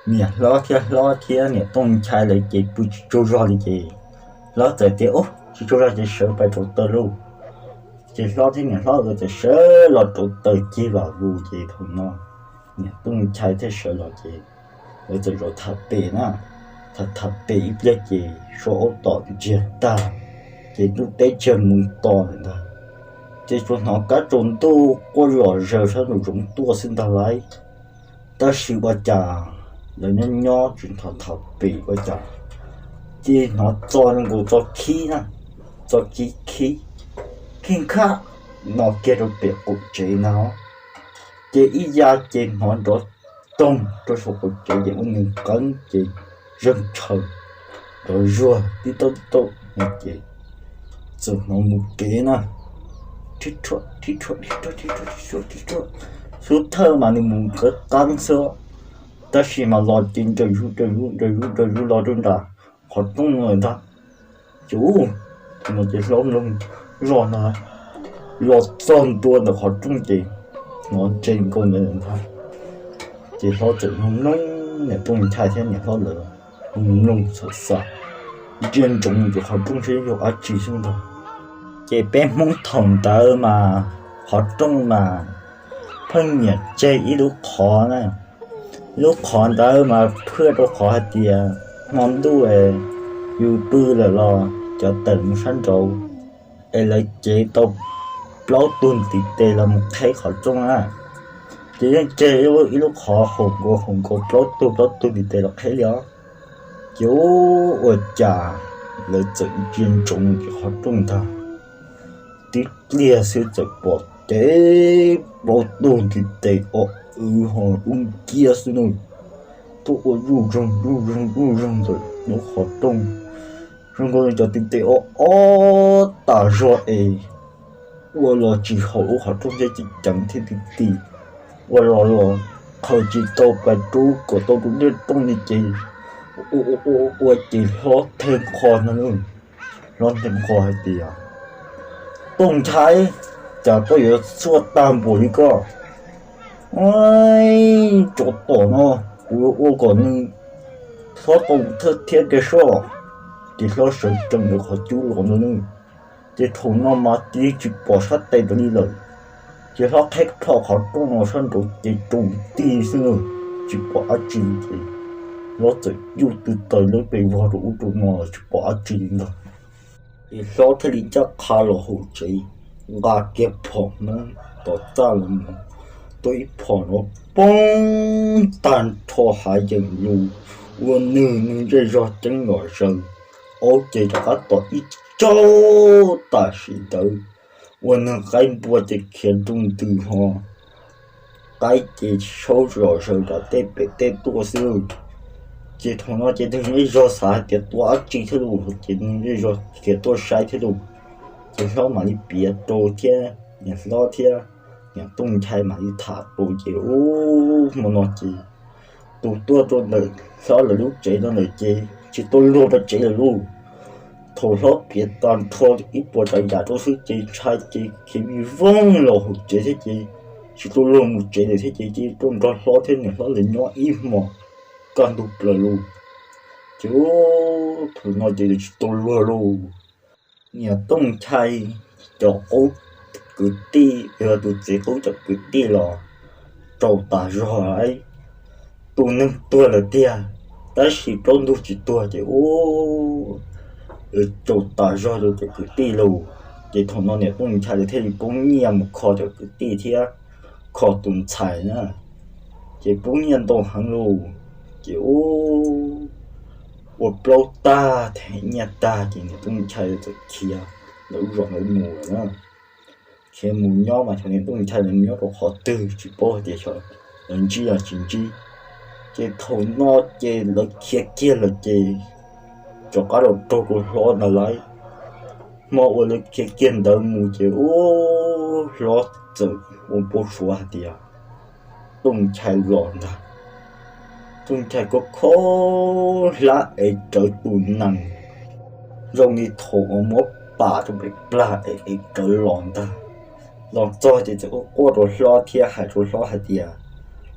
Niam hlob thiab hlob thiab niam Tooj Nchai lawv ces pw tsis tsaug zog li ces hlob txawm tias, Ub, tsis tsaug zog ces sawv pais rauv taws lauj. Ces hlob thiab niam hlob nkawd txawm sawv los rauv taws cig vam vus ces thaum no niam Tooj Nchai thiaj sawv los ces lawv txawm zaum tham pem na, tham tham pem ib pliag ces suab aub tom ntsiag tag, ces ntuj teb ntsiag mus to lawm ntag. Ces tsuas hnov kab tsaus ntuj quaj zom zaws sab nraum zoov tuaj xwb ntag lauj. Tab sis ua cas lawv nyob nyob tsis tham tham pem ua cas ces hnov txo zoo nkaus txo khib na, txo khib khib, khib khab no kiag rau pem qaum tsev ntag. Ces ib ya ces hnov nrov toog rau saum qaum tsev ces ua nws qeeb ces zeeg tshaws nrov zuag tib taub tib taub no ces txawm hnov mus kev na, rhib rhuaj rhib rhuaj rhib rhuaj rhib rhuaj rhib rhuaj, xub thawj mas nws mus qeeb qeeb xwb, tab sis mas los ces nrawm zuj nrawm zuj nrawm zuj nrawm zuj los rau nram qhov rooj lawm ntag. Ces ub, thaum no ces hlob mloog zoj na, los txog ntua ntawm qhov rooj ces hnov ntseg nkaus ntawd ntag. Ces hlob txawm mloog mloog niam Tooj Nchai thiab niam hlob lawv mloog mloog xam xam ntsia ntsoov ntawm qhov rooj saib yog dab tsi xwb ntag. Ces peb Hmoob thaum ntawd mas qhov rooj mas pheej nyiam tseg ib lub qhov na. Lub qhov ntawd mas phwaj rau qhov hais tias hmo ntuj yus pw lawm los cov tawm mus sab nraud es lawv cev tau plaub tug ntiv tes los mus qheb qhov rooj na. Ces yeej tseg ib lub qhov haum nkaus haum nkaus plaub tug plaub tug ntiv tes los qheb li os. Ces ua cas lawv txawm ntsia ntsoov ces qhov rooj ntag, tib pliag xwb txawm pom ces plaub tug ntiv tes o wv ho dub nciab xwb na, tuaj ua zuj zoog zuj zoog zuj zoog ntawm lub qhov rooj. Zoo nkaus cov ntiv tes o ob tas zog es ua los tsis haum lub qhov rooj thiab, ceev ceev thiab ti ti, ua los los qhaws tsis tau pais rub kom tau tus dej rooj li ces ua ces hlob the nqho no, hlob the nqho hais tias, Tooj Nchai, cas koj yuav txuaj tag npaum li koj? Tsov tom no, kuv yuav ua kom nws hlob tau thawj thiab tiag soj. Ces hlob sawv tsees ntawm qhov cub los ntag ne. Ces thaum no mas tib tsis pom sab tes ntawd li lawm. Ces hlob qheb plho qhov rooj no sab nraud ces tsaus nti xwb na, tsis pom dab tsi li ces hlob txawm yuj tw taws lawb pes vog rau ub rau no tsis pom dab tsi li ntag. Ces hlob thiaj li ncaj qha los hauv tsev, nqa kiag phom Hmoob tom txaj los mus, tua ib phom no poob tag nrho hav yeem lug, ua nws nws zej zog ceeb los zaws, aub ces rov qab tom ib tsaug tam sim ntawd, ua nws qaib npua ces khiav nroo ntws ho, qaib ces saub zom zaws nram tej pem tej tuaj xwb. Ces thaum no ces nws zej zog xav hais tias tua dab tsi thiab lauj, ces nws zej zog khiav tuaj saib thiab lauj. Ces hlob mam li piav rau thiab niam hlob thiab niam Tooj Nchai mam li tham rau ces ub hmo no ces tus tuaj rau ntawm hlob lawv lub tsev no ntawm ces tsis tau luag pem tsev lawm lauj. Thaum hlob piav tag nrho ib puas tsav yam rau xwb ces ntshai ces khiav vij voog los hauv tsev thiab ces tsis tau luag mus tsev lawm thiab ces cia li tuaj nrog hlob thiab niam hlob lawv nyob ib hmos kaj ntug plaws lauj. Ces ub thaum no ces tsis tau luag lauj. Niam Tooj Nchai cov qub kwv tij, yog tus txiv qub cov kwv tij los tsaus tas zog, tus neeg tuag lawm tiag, tab sis plaub ntug tsis tuag ces ub, tsaus tas zog rau cov kwv tij lauj. Ces thaum no niam Tooj Nchai lawv thiaj li poob nyiaj mus kho cov kwv tij thiab kho tus ntxhais na, ces poob nyiaj ntau heev lauj. Ces ub, ua plaub tag them nyiaj tag ces niam Tooj Nchai txawm khiav lawv lub zos ntawd mus lawm na. Khiav mus nyob mas xyov niam Tooj Nchai lawv nyob rau qhov twg tsis paub hais tias xyov lawv ntsib los tsis ntsib. Ces thaum no ces lawv khiav kiag lawm ces rov qab los raug rau hlob ntawd lawm. Hmo uas lawv khiav kiag ntawd mus ces ub, hlob txawm ua npau suav hais tias Tooj Nchai los ntag. Tooj Nchai khob khob hlab es rawv tus nees zoo li thaum uas muab pam rau pem plag es es rawv los ntag. Los txog ces txawm quaj quaj rau hlob thiab hais rau hlob hais tias,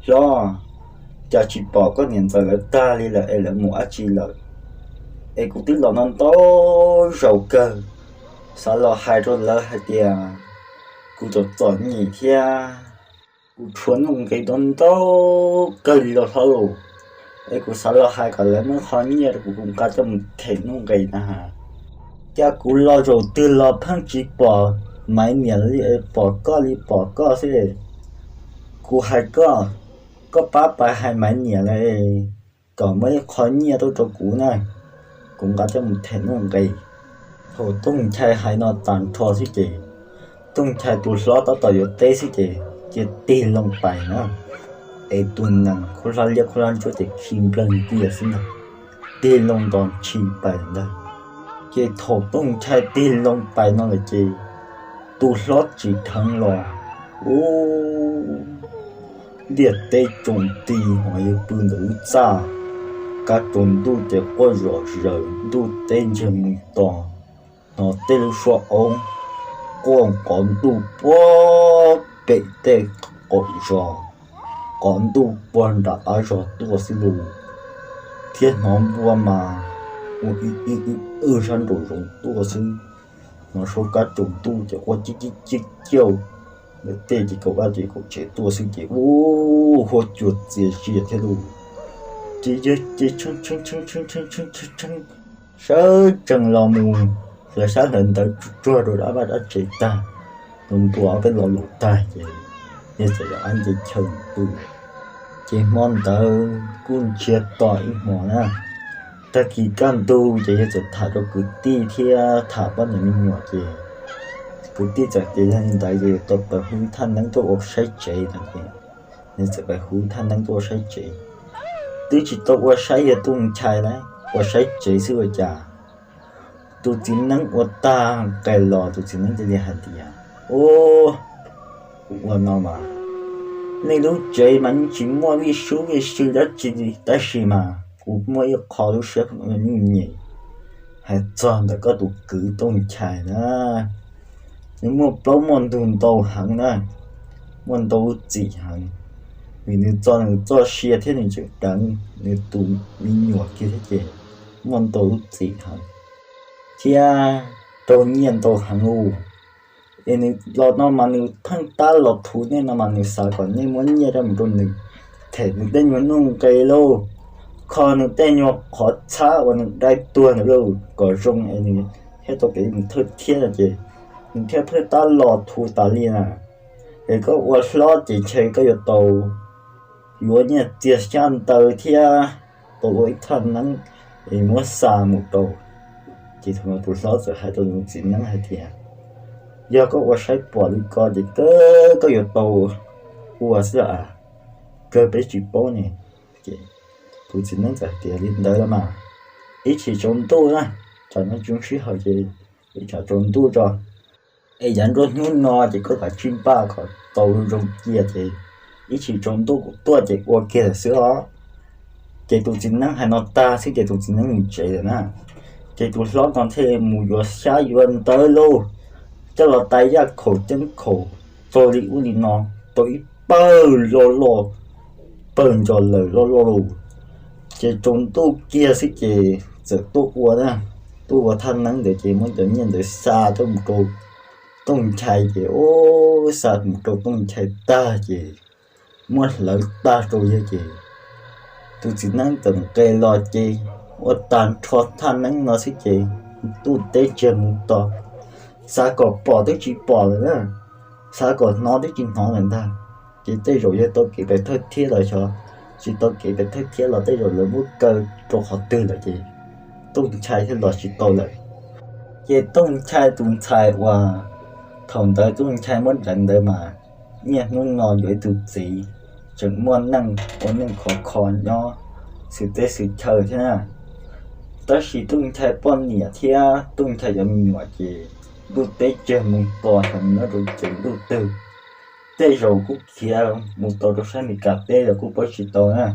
Hlob, cas tsis pom koj niam ntxawm lawv tag li lawm es lawv mus dab tsi lawm? Es kuv twb los no ntau zaus kawg, xav los hais rau lawv hais tias kuv txom txom nyem thiab kuv tshuav nuj nqis ntau ntau kawg li lauj hlob lauj. Es kuv xav los hais kom lawv muab qhov nyiaj rau kuv, kuv nqa coj mus them nuj nqis na. Cas kuv los zaum twg los pheej tsis pom Maiv Niam li, pom koj li pom koj xwb. Kuv hais koj, koj pab pais hais Maiv Niam lawm kom muab ib qho nyiaj tuaj rau kuv na, kuv nqa coj mus them nuj nqis. Thaum Tooj Nchai hais no tag nrho xwb ces Tooj Nchai tus hlob tab tom yuav teb xwb ces cia tig loo pais na, es tus nees khuab hlab liab khuab hlab ntsuab ces khi nplawg ntias xwb ntag, tig loo ntos ntshis pais ntag. Ces thaum Tooj Nchai tig loo pais no lawm ces tus hlob tsim dheev los, ub, ntiaj teb tsaus nti ho yog pw ntawm lub txaj, kav tsaus ntuj ces quaj zom zaws, ntuj teb ntsiag mus to, hnov tej lub suab aub quaj qov ntuj puag pem tej qaum zos, qov ntuj puag nram qab zos tuaj xwb lauj, thiab hnov npua mas ua ib ib ib wb sab nraum zoov tuaj xwb. Hnov suab kab tsaus ntuj ces quaj cib cib cib ciauj, ntawm tej ces kaum vaj ces kaum tsev tuaj xwb ces ub, huab cua txias zias thiab lauj. Ces yawg ces tshee tshee tshee tshee tshee tshee tshee tshee sawv tsees los mus hlawv sab hlawv ntawv tsuag tsuag rau dab vaj dab tsev tag, tus npua ob peb lo lus tag ces yawg txawm los ab nce chaw pw. Ces hmo ntawd kuj ntsiag to ib hmo na. Tag kis kaj ntug ces yawg txawm tham rau kwv tij thiab tham poj niam me nyuam ces kwv tij txawm tias yog li ntawd ces yuav tau pais hu thaj neeb tuaj ua saib tsev no ces nws txawm pais hu thaj neeb tuaj ua saib tsev. Twb tsis tau ua saib yawg Tooj Nchai na, ua saib tsev xwb ua cas tus txiv neeb ua tag nqes los tus txiv neeb cia li hais tias, Ub, kuv ua no mas, nej lub tsev mas yeej tsis muaj vij sub vij sw dab tsi li tab sis mas kuv muaj ib qho lub siab nyuj nyem hais txog ntawm koj tus kwv Tooj Nchai na. Nws muaj plaub muaj ntug ntau heev na, muaj ntau lub txim heev, vim nws txo nws txoj sia thiab nws tseem deev nws tus me nyuam kiag thiab ces muaj ntau lub txim heev thiab raug nyiaj ntau heev ub. Es nws los no mas nws pheej tab los thuv nej no mas nws xav kom nej muab nyiaj coj mus rau nws, them nws tej nyuag nuj nqis lauj, kho nws tej nyuag qhov txhab uas nws dai tuag ntawd lauj, kom zoo es nws thiaj tau kev mus thawj thiab no ces nws thiaj pheej tab los thuv tas li na. Es koj ua hlob ces ntshe koj yuav tau yuav nyiaj txiag xyab ntawv thiab tau ua ib thaj neeb es muab xa mus rau. Ces thaum no tus hlob txawm hais rau tus txiv neeb hais tias, yog koj ua saib pom li ko ces kawg koj yuav tau ua xwb a, kawg peb tsis paub ne. Ces tus txiv neeb txawm hais tias li ntawd los mas, ib chim tsaus ntuj na, tsam no tsis zoo sij hawm ces ib tsam tsaus ntuj tso, es yav nruab hnub no ces koj kav tsij npaj kom tau zoo cia ces ib chim tsaus ntuj kuv tuaj ces ua kiag lawm xwb os. Ces tus txiv neeb hais no tag xwb ces tus txiv neeb mus tsev lawm na. Ces tus hlob no thiaj mus yuav xyab yuav ntawv lauj, coj los tais yaj khaum ceeb khaum, txog li ub li no, tau ib pawg loj loj, pawg ntsos lawm loj loj lauj. Ces tsaus ntuj kiag xwb ces txawm tuaj ua na, tuaj ua thaj neeb ntawd ces muab cov nyiaj ntawd xa tuaj mus rau Tooj Nchai ces ub, xa mus rau Tooj Nchai tag ces muab hlawv tag rau yawg ces tus txiv neeb txawm nqes los ces ua tag nrho thaj neeb no xwb ces ntuj teb tsiag mus to, xav kom pom twb tsis pom lawm na, xav kom hnov twb tsis hnov lawm ntag. Ces tej zaum yog tau kev pem thawj thiab los xyov tsis tau kev pem thawj thiab los tej zaum lawv muab kaw rau qhov twg lawm ces Tooj Nchai thiaj los tsis tau lawm. Ces Tooj Nchai tus ntxhais uas thaum ntawd Tooj Nchai muab deev ntawd mas niaj hnub no yuav ib tug txiv tseem muaj neej ua neej khov kho nyob xwm teb xwm chaw thiab na. Tab sis Tooj Nchai poj niam thiab Tooj Nchai cov me nyuam ces ntuj teb tsiag mus to, xyov nyob rau tsev ntuj twg. Tej zaum kuj khiav mus tau rau sab Amelikas teb los kuj paub tsis tau na.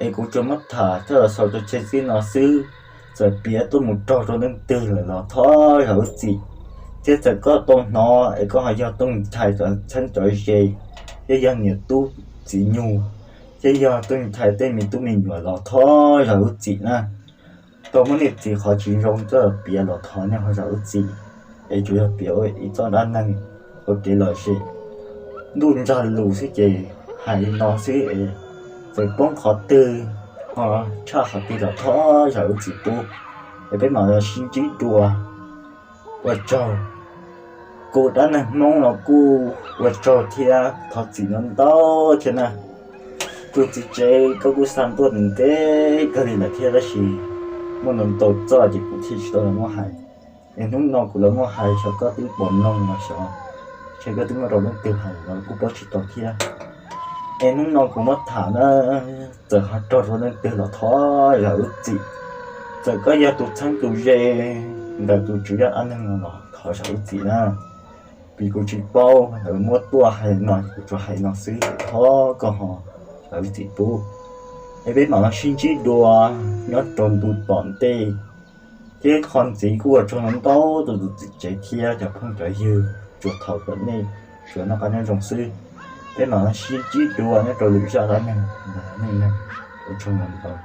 Es kuv tsuas muab tham coj los xaus rau tseg txij no xwb. Txawm piav tuaj mus raug rau leej twg lawm los thov zam lub txim, thiab txawm koj tau hnov es koj ho yog Tooj Nchai cov txheeb cov ze, thiab yog niam tub txiv nyug, thiab yog Tooj Nchai tej me tub me nyuam los thov zam lub txim na. Tau muab niam txiv qhov tsis zoo coj piav los thov nej ho zam lub txim, es tsuas yog piav ua ib txoj dab neeg ua kev lom zem ntuj ntsag lus xwb ces hais li no xwb es txawm poob qhov twg ho tshaj qhov twg los thov zam lub txim pub, es peb mam los sib ntsib dua. Ua tsaug. Kuv dab neeg Hmoob los kuj ua tsaug thiab thov txim ntau ntau thiab na. Tus txiv tsev koj kuj xa tuaj ntev kawg li lawm thiab tab sis muaj ntau ntau txoj ces kuv thiaj tsis tau los muab hais. Es hnub no kuv los muab hais xyov koj twb pom mloog los xyov, ntshe koj twb muab rau leej twg hais los kuj paub tsis tau thiab. Es hnub no kuv muab tham na, txawm ho raug rau leej twg los thov zam lub txim. Txawm koj yog tus txheeb tus ze ntawm tus tswv yog dab neeg no los thov zam lub txim na. Vim kuv tsis paub, lawv muab tuaj hais no kuv tsuas hais no xwb, thov koj ho zam lub txim pub. Es peb mam los sib ntsib dua nyob rau ntu tom ntej. Thiab qhov ntxiv kuj ua tsaug ntau tus tus txiv tsev thiab cov phooj cov ywg, tsuas thov kom nej tsuas noj qab nyob zoo xwb. Peb mam los sib ntsib dua nyob rau lwm zaj dab neeg ntawm nej na. Ua tsaug ntau ntau.